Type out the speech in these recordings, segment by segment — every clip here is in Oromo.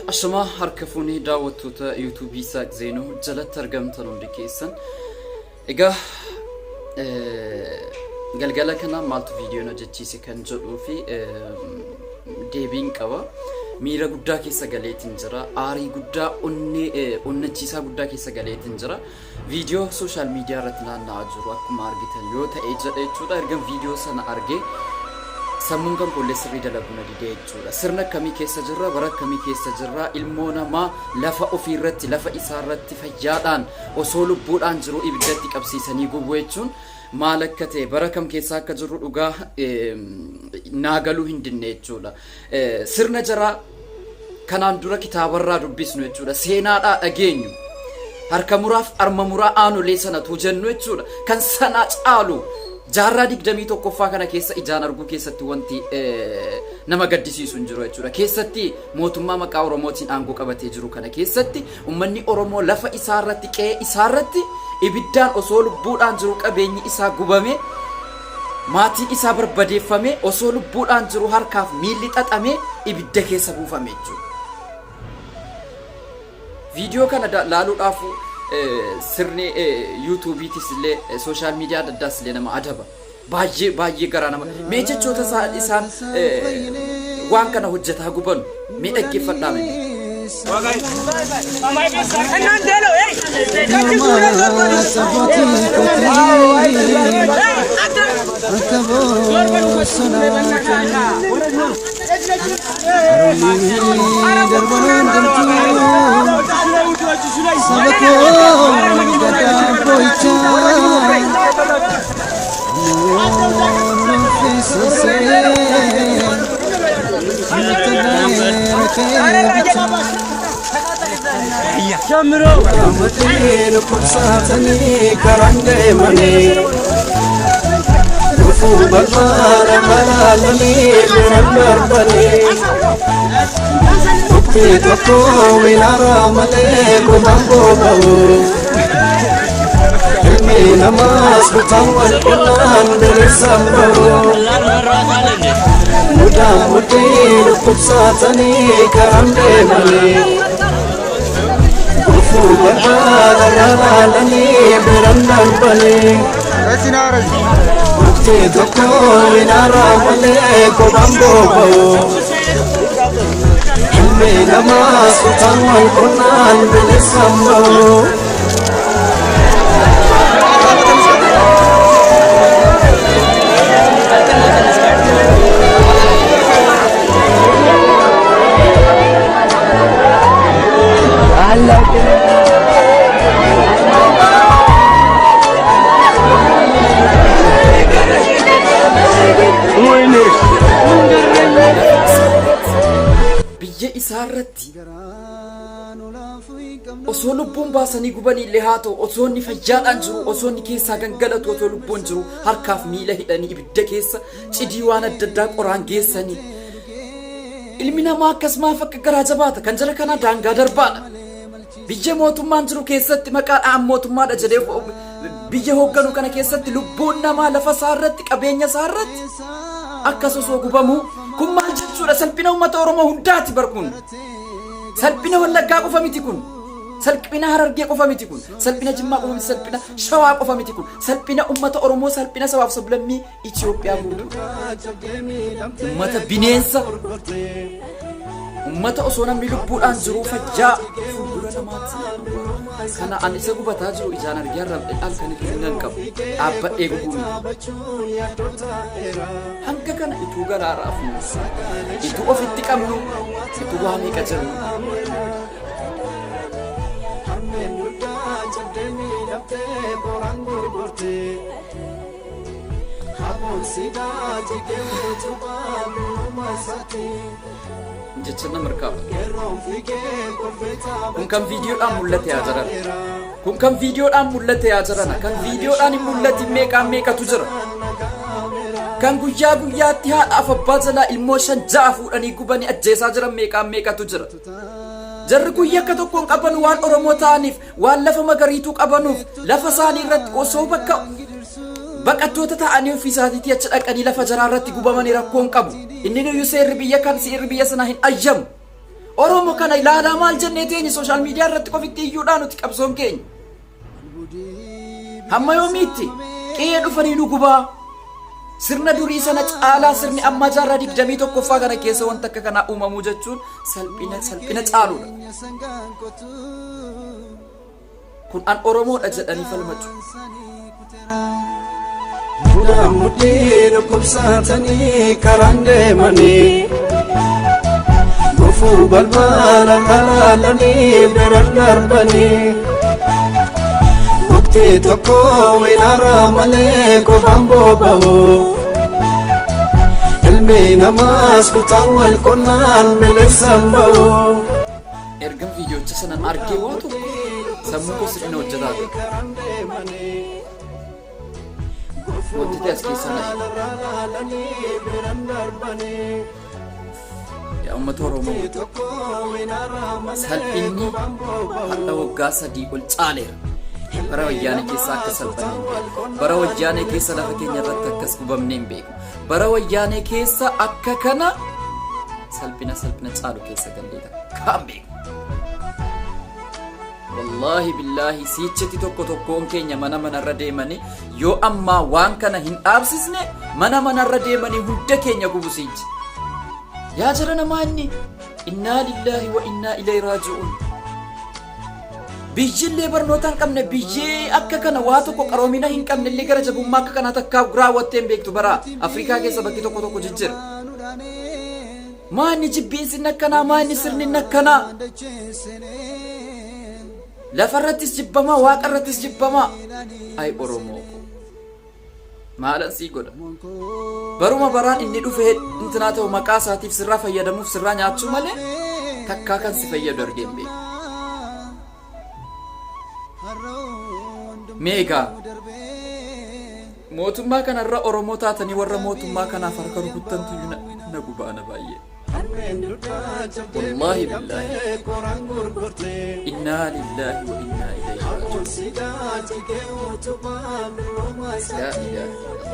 Ashamaa harka fuunee daawwattoota yuutuubii Isaaq Zeenuu jalatti argamtan hundi keessan. Egaa galgala kana maaltu viidiyoon hojjechiise kan jedhuu fi deebiin qaba. Miira guddaa keessa galeetiin jira. Aarii guddaa onnee onnachiisaa guddaa keessa galeetiin jira. Viidiyoo sooshaal miidiyaa irratti naanna'aa jiru akkuma argitan yoo ta'e jedha jechuudha. Ergan viidiyoo sana argee sammuun kan koollee sirrii dalaguu na didee jechuudha. Sirna akkamii keessa jirra? Bara akkamii keessa jirra? Ilmoo namaa lafa ofii irratti, lafa isaa irratti fayyaadhaan osoo lubbuudhaan jiru ibiddatti qabsiisanii gubuu jechuun maal akka ta'e bara kam keessa akka jirru dhugaa naa galuu hin dinne jechuudha. Sirna jaraa kanaan dura kitaabarraa dubbisnu jechuudha. Seenaadhaa dhageenyu. Harka muraaf arma muraa aanolee sanatu jennu jechuudha. Kan sanaa caalu jaarraa 21ffaa kana keessa ijaan arguu keessatti wanti nama gaddisiisu hin jiru jechuudha. Keessatti mootummaa maqaa Oromootiin aangoo qabatee jiru kana keessatti uummanni Oromoo lafa isaarratti qe'ee isaarratti ibiddaan osoo lubbuudhaan jiru qabeenyi isaa gubame maatiin isaa barbadeeffame osoo lubbuudhaan jiru harkaaf miilli xaxamee ibidda keessa buufame jechuudha. Viidiyoo kana laaluudhaaf sirni yuutuubiitis illee sooshaal miidiyaa adda addaas illee nama adaba. Baay'ee baay'ee garaa nama. Mee jechoota isaan waan kana hojjetaa gubanu mee dhaggeeffadhaa mee. Biyya isaa irratti osoo lubbuun baasanii gubanii illee haa ta'u osoo inni fayyaadhaan jiru osoo inni keessaa gangalatu osoo lubbuun jiru harkaaf miila hidhanii ibidda keessa cidii waan adda addaa qoraan geessanii ilmi namaa akkas maaf akka garaa jabaata kan jara kanaa daangaa darbaadha. Biyya mootummaan jiru keessatti maqaadhaan mootummaadha jedhee biyya hoogganu kana keessatti lubbuun namaa lafa isaa irratti qabeenya isaa irratti akkas osoo gubamu kun maal jechuudha? Salphina uummata Oromoo hundaati bar kun. Salphina Wallaggaa qofa miti kun. Salphina Harargee qofa miti kun. Salphina Jimmaa qofa miti. Salphina Shawaa qofa miti kun. Salphina uummata Oromoo, salphina sabaaf sablammii Itoophiyaa guutuudha. Uummata bineensa. Uummata osoo namni lubbuudhaan jiruu fayyaa fuuldura namaatti. Kana an isa gubataa jiru ijaan argee har'a halkan hirribna hin qabu. Dhaabbadhee gubuu miti. Hanga kana ituu garaa raafnu, ituu ofitti qabnu, ituu waa meeqa jennu. Jecha nama harkaa. Kun kan viidiyoodhaan mul'ate yaa jiran. Kun kan viidiyoodhaan mul'ate yaa jiran. Kan viidiyoodhaan hin mul'atin meeqaan meeqatu jira. Kan guyyaa guyyaatti haadhaaf abbaa jalaa ilmoo shan ja'a fuudhanii gubanii ajjeesaa jiran meeqaan meeqatu jira. Jarri kun yakka tokko hin qaban waan Oromoo ta'aniif, waan lafa magariituu qabanuuf, lafa isaanii irratti osoo bakka baqattoota ta'anii ofii isaaniitii achi dhaqanii lafa jaraa irratti gubamanii rakkoo hin qabu. Inni nuyyuu seerri biyya kan seerri biyya sanaa hin ayyamu. Oromo kana ilaalaa maal jennee teenye? Social media irratti qofitti iyyuudhaa nuti qabsoon keenya. Hamma yoomiitti qe'ee dhufanii nu gubaa? Sirna durii sana caalaa sirni ammaa jaarraa 21ffaa kana keessa wanta akka kanaa uumamuu jechuun salphina salphina caaluudha. Kun an Oromoodha jedhanii falmatu. Mudaa mudhii dhukkubsatanii karaan deemanii, gufuu balbala alaalanii biran darbanii, mukti tokko winaara malee qofaan boba'u. Ilmi namaas kutaan wal qonnaan bilisaan ba'u. Ergan viidiyoocha sanan argee waa tokko sammuu koo sirna hojjetaa ture. Wanti ta'e as keessaa na. Yaa uummata Oromoo, salphinni har'a waggaa 3 ol caaleera. Bara Wayyaanee keessa akka salphannee hin beeku. Bara Wayyaanee keessa lafa keenya irratti akkas gubamnee hin beeku. Bara Wayyaanee keessa akka kana salphina salphina caalu keessa gallee takka hin beeku. Wallaahi billaahi, siichatti tokko tokkoon keenya mana manarra deemanii, yoo ammaa waan kana hin dhaabsisne, mana manarra deemanii hunda keenya gubu siichi. Yaa jara namaa, inni innaa lillaahi wa innaa ilayhi raaji'uun. Biyyillee barnoota hin qabne, biyyee akka kana waa tokko qaroomina hin qabne illee gara jabummaa akka kanaa takkaa raawwattee hin beektu. Bara Afrikaa keessa bakki tokko tokko jijjiira. Maanni jibbiinsi inni akkanaa? Maanni sirni inni akkanaa? Lafarrattis jibbamaa, waaqarrattis jibbamaa. Ay Oromoo ko. Maalan sii godha? Baruma baraan inni dhufee intinaa ta'u maqaa isaatiif sirraa fayyadamuuf sirraa nyaachuu malee takkaa kan si fayyadu argee hin beeku. Mee egaa mootummaa kanarra Oromoo taatanii warra mootummaa kanaaf harka rukuttantu iyyuu na gubaana baay'ee. Wallaahi billaahi. Innaa lillaahi wa innaa ilayhi raaji'uun. Laa ilaaha illallah.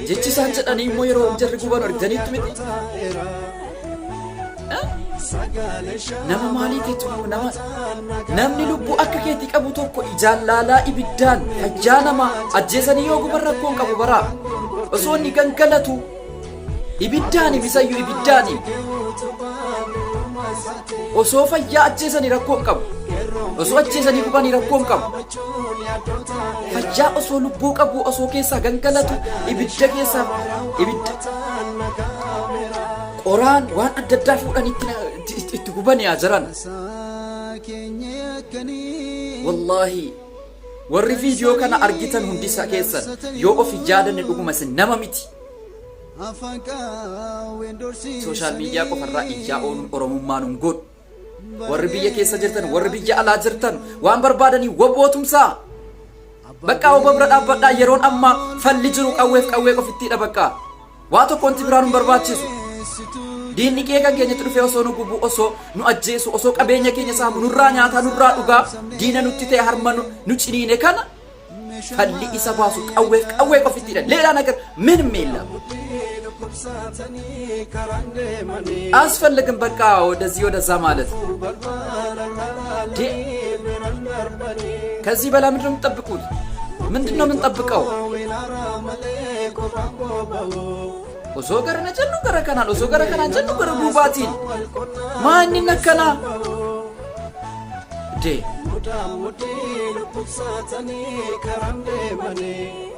Jechi isaan jedhanii immoo yeroo jarri guban argitaniittu miti. Nama maalii keetu nama namni lubbuu akka keetii qabu tokko ijaan laalaa ibiddaan fayyaa namaa ajjeesanii yoo guban rakkoon qabu baraa osoo inni gangalatu ibiddaani misayyuu ibiddaani osoo fayyaa ajjeesanii rakkoon qabu, osoo ajjeesanii gubanii rakkoon qabu, fayyaa osoo lubbuu qabu osoo keessaa gangalatu ibidda keessaa ibidda qoraan waan adda addaa fuudhanii itti gubanii haa jiran. Wallaahi, warri viidiyoo kana argitan hundi isaa keessan yoo of hin yaadanne dhuguma isin nama miti. Social media qofarraa iyyaa ooluun Oromummaa nun godhu. Warri biyya keessa jirtan, warri biyya alaa jirtan, waan barbaadanii wabootumsaa. Bakka waboo bira dhaabbadhaa. Yeroon ammaa falli jiru qawweef qawwee qofittiidha bakka. Waa tokko wanti biraa nun barbaachisu. Diinni qe'ee kan keenyatti dhufee osoo nu gubu, osoo nu ajjeesu, osoo qabeenya keenya saamu, nurraa nyaataa, nurraa dhugaa, diina nutti ta'e harma nu ciniine kana falli isa baasu qawweef qawwee qofittiidha. ሌላ ነገር ምንም የለም። አያስፈልግም። በቃ ወደዚህ ወደዛ ማለት ዴ ከዚህ በላይ ምንድን ነው የምትጠብቁት? ምንድን ነው የምንጠብቀው? Osoo gara na jennu gara kanaan, osoo gara kanaan jennu gara duubaatiin, maanni akkanaa dee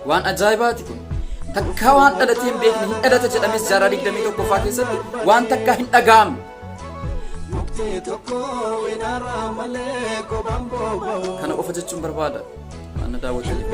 waan ajaa'ibaati kun. Takkaa waan dhalatee hin beekne hin dhalata jedhames jaarraa 21ffaa keessatti waan takkaa hin dhaga'amne. Kana qofa jechuun barbaada. Waan na daawwataniif.